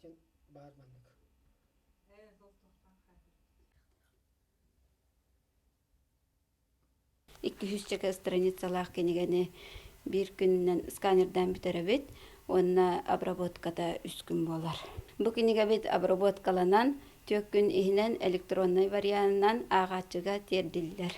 диэн баар маннык. Икки страницалаах кинигэни биир күнүнэн сканердаан бүтэрэбит уонна обработката үс күн буолар. Бу кинигэбит обработкаланан түөрт күн иһинэн электроннай варианынан ааҕааччыга тиэрдиллэр.